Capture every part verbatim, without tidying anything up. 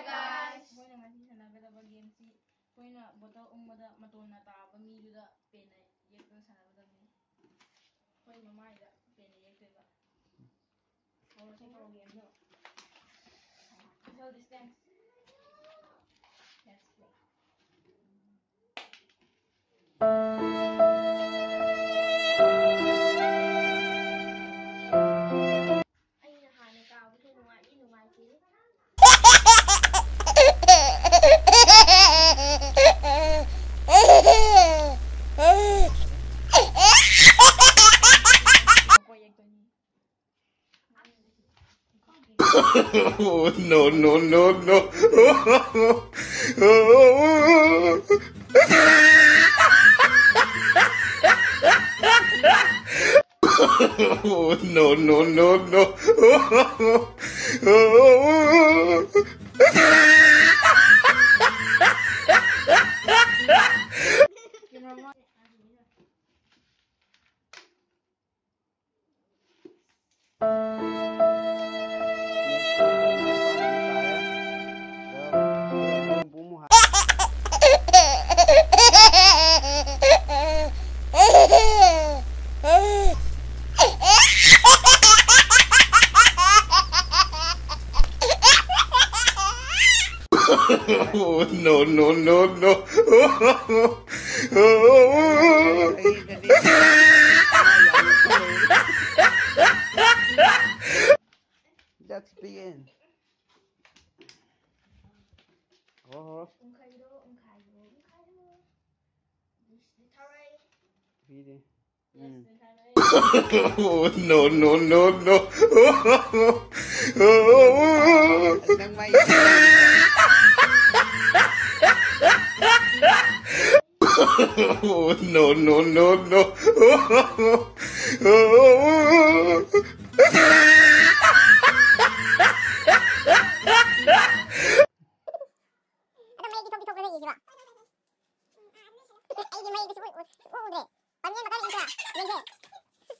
Guys. ꯑꯩꯈꯣꯏꯅ ꯉꯁꯤ ꯁꯥꯟꯅꯒꯗꯕ game ꯁꯤ ꯑꯩꯈꯣꯏꯅ bottle ꯎꯪꯕꯗ ꯃꯇꯣꯟꯅ ꯇꯥꯕ ꯃꯤꯗꯨꯗ pen ꯅ ꯌꯦꯛꯇꯨꯅ ꯁꯥꯟꯅꯒꯗꯕꯅꯤ꯫ ꯑꯩꯈꯣꯏ ꯃꯃꯥꯏꯗ pen ꯅ ꯌꯦꯛꯇꯣꯏꯕ꯫ ꯍꯧꯔꯁꯦ ꯀꯣ game ꯗꯣ꯫ Social distance. Let's play. ꯑꯩꯅ ꯍꯥꯟꯅ ꯀꯥꯎꯕꯁꯦ ꯅꯨꯡꯉꯥꯏꯗꯤ ꯅꯨꯡꯉꯥꯏꯇꯦ꯫ Oh, no, no, no, no. Oh, no, no, no, no. Oh, no, no, no, no. Let's begin. Oh. Video. Mm. Oh, no, no, no, no. Nang mai. Oh, no, no, no, no. ꯑꯗꯨꯝ ꯃꯌꯦꯛꯇꯤ ꯊꯣꯛꯇꯤ ꯊꯣꯛꯄ꯭ꯔꯥ ꯌꯦꯡꯁꯤꯕ꯫ ꯑꯩꯗꯤ ꯃꯌꯦꯛꯇꯤ ꯁꯨꯛꯎ ꯎ-, ꯎ-, ꯎꯗ꯭ꯔꯦ꯫ ꯄꯥꯝꯃꯤꯅ ꯃꯈꯥ ꯌꯦꯡꯁꯤꯔꯥ? ꯌꯦꯡꯁꯦ꯫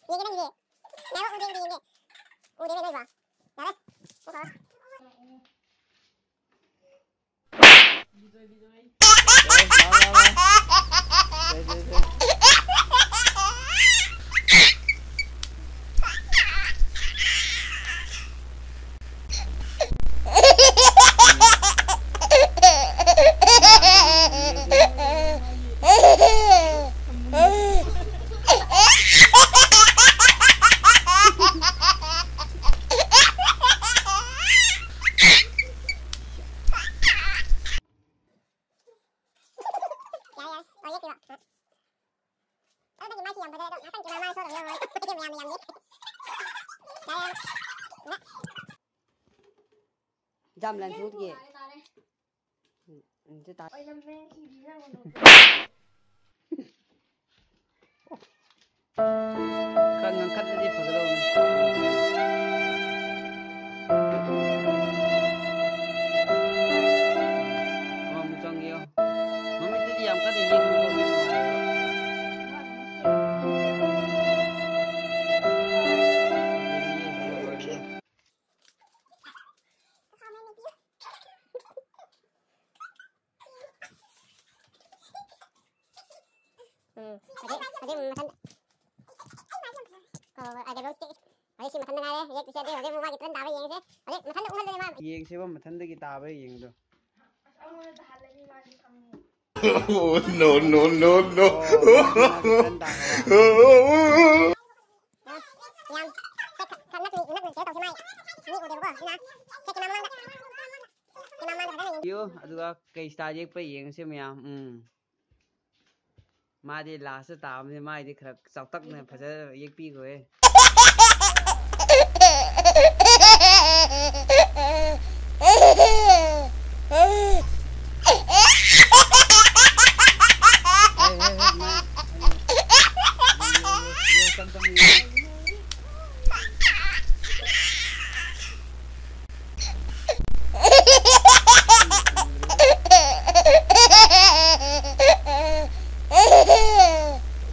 ꯌꯦꯡꯒꯦ ꯅꯪꯒꯤꯗꯤ꯫ ꯉꯥꯏꯈꯣ, ꯎꯗ꯭ꯔꯦ, ꯌꯦꯡꯒꯦ, ꯌꯦꯡꯒꯦ꯫ ꯎꯗ꯭ꯔꯦ, ꯅꯣꯏꯕ꯫ ꯌꯥꯔꯦ꯫ ꯄꯨꯈꯠꯂꯣ꯫ ꯌꯥꯔꯦ, ꯌꯥꯔꯦ꯫ ꯑꯣ, ꯌꯦꯛꯄꯤꯔꯣ꯫ ꯑꯗꯨꯗꯒꯤ ꯃꯥꯏꯁꯤ ꯌꯥꯝ ꯐꯖꯔꯦ, ꯑꯗꯣ ꯉꯥꯛꯇꯪ ꯀꯦꯃꯦꯔꯥ ꯃꯥꯏ ꯁꯣꯛꯑꯒ ꯌꯦꯡꯉꯣ꯫ ꯃꯌꯥꯝꯅ ꯌꯥꯝ ꯌꯦꯛꯈ꯭ꯔꯦ꯫ ꯌꯥꯔꯦ, ꯌꯥꯔꯦ꯫ ꯖꯥꯝ ꯂꯟ ꯊꯨꯠꯀꯦ꯫ ꯇꯥꯔꯦ, ꯇꯥꯔꯦ꯫ ꯎꯝ, ꯁꯤ ꯇꯥ-, ꯑꯣꯏꯔꯝꯃꯦ, ꯁꯤꯗꯤ ꯅꯪ ꯑꯣꯏꯔꯝꯃꯦ꯫ ꯈꯔ ꯉꯟꯈꯠꯂꯗꯤ ꯐꯒꯗꯧꯕꯅꯤ꯫ ꯑꯃꯃꯨꯛ ꯆꯪꯒꯦꯌꯣ꯫ ꯃꯃꯤꯠꯇꯗꯤ ꯌꯥꯝ ꯀꯟꯅ ꯌꯦꯡꯒꯅꯨꯀꯣ, ꯃꯤꯠ ꯅꯨꯡꯉꯥꯏꯔꯣꯏ꯫ ꯎꯝ, ꯍꯧꯖꯤꯛ, ꯍꯧꯖꯤꯛ ꯃꯊꯟ-, ꯑꯣ, ꯑꯗ ꯔꯣꯁ ꯀꯦꯛ꯫ ꯍꯧꯖꯤꯛ ꯁꯤ ꯃꯊꯟꯗ ꯉꯥꯏꯔꯦ꯫ ꯍꯧꯖꯤꯛ ꯁꯤ ꯑꯗꯩ ꯍꯧꯖꯤꯛ ꯃꯥꯒꯤ ꯇ꯭ꯔꯟ ꯇꯥꯕ ꯌꯦꯡꯁꯦ꯫ ꯍꯧꯖꯤꯛ ꯃꯊꯟꯗ ꯎꯍꯜꯂꯦ ꯃꯥ꯫ ꯌꯦꯡꯁꯦꯕ ꯃꯊꯟꯗꯒꯤ ꯇꯥꯕ ꯌꯦꯡꯗꯣ꯫ ꯑꯁ, ꯑꯩꯉꯣꯟꯗ ꯇꯥꯍꯜꯂꯅꯤ ꯃꯥꯗꯤ ꯈꯪꯉꯦ꯫ Oh, no, no, no, no. ꯑꯣ, ꯃꯥꯒꯤ ꯇ꯭ꯔꯟ ꯇꯥꯈ꯭ꯔꯕ? ꯌꯥꯝ ꯈꯔ, ꯈꯔ ꯅꯛꯅ, ꯅꯛꯅ ꯁꯤꯌꯔ ꯇꯧꯁꯤ ꯃꯥꯏ꯫ ꯃꯤ ꯎꯗꯦꯕꯀꯣ, ꯑꯗꯨꯅ ꯁꯦ ꯀꯦꯃꯦꯔꯥ ꯃꯃꯥꯡꯗ, ꯀꯦꯃꯦꯔꯥ ꯃꯃꯥꯡꯗ ꯐꯖꯅ ꯌꯦꯡꯁꯤ꯫ ꯌꯦꯡꯉꯣ, ꯑꯗꯨꯒ ꯀꯩ ꯁ꯭ꯇꯥꯏꯜ ꯌꯦꯛꯄ ꯌꯦꯡꯁꯦ ꯃꯌꯥꯝ꯫ ꯎꯝ꯫ ꯃꯥꯗꯤ ꯂꯥꯁꯇ ꯇꯥꯕꯅꯤ, ꯃꯥꯏꯗꯤ ꯈꯔ ꯆꯥꯎꯇꯛꯅ ꯐꯖꯅ ꯌꯦꯛꯄꯤꯈꯣꯍꯦ꯫ ꯍꯦ, ꯍꯦ, ꯍꯦ, ꯃꯥ, ꯌꯦꯡꯉꯣ, ꯌꯦꯡꯉꯣ, ꯌꯦꯡꯉꯣ, ꯌꯦꯡꯉꯣ, ꯇꯝ, ꯇꯝ, ꯌꯦꯡꯉꯣ꯫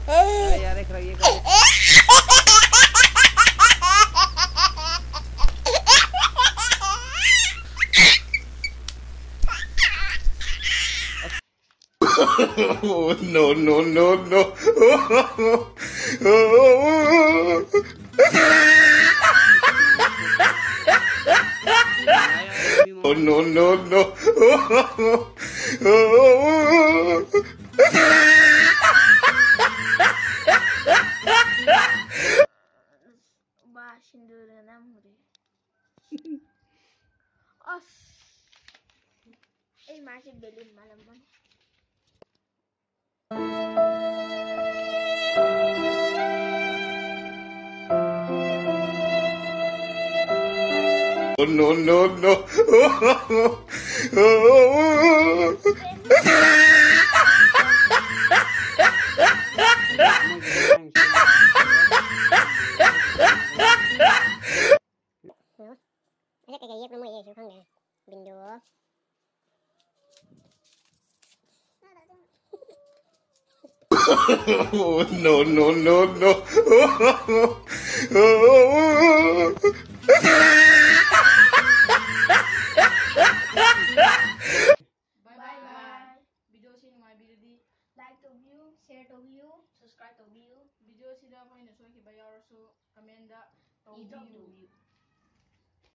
ꯌꯥꯔꯦ, ꯌꯥꯔꯦ, ꯈꯔ ꯌꯦꯛꯀꯅꯨ꯫ Oh, no, no, no, no. Oh, no, no, no. Ba, sindur na muri. As. Ei, ma si belun malam man. Oh, no, no, no. Aja kaka yak na mo ye sw khang de. Bindo. Oh, no, no, no, no. Bye bye. Video si nungai biri di. Like to view, share to view, subscribe to view. Video si da koi na soi ki bayar su comment da. To view.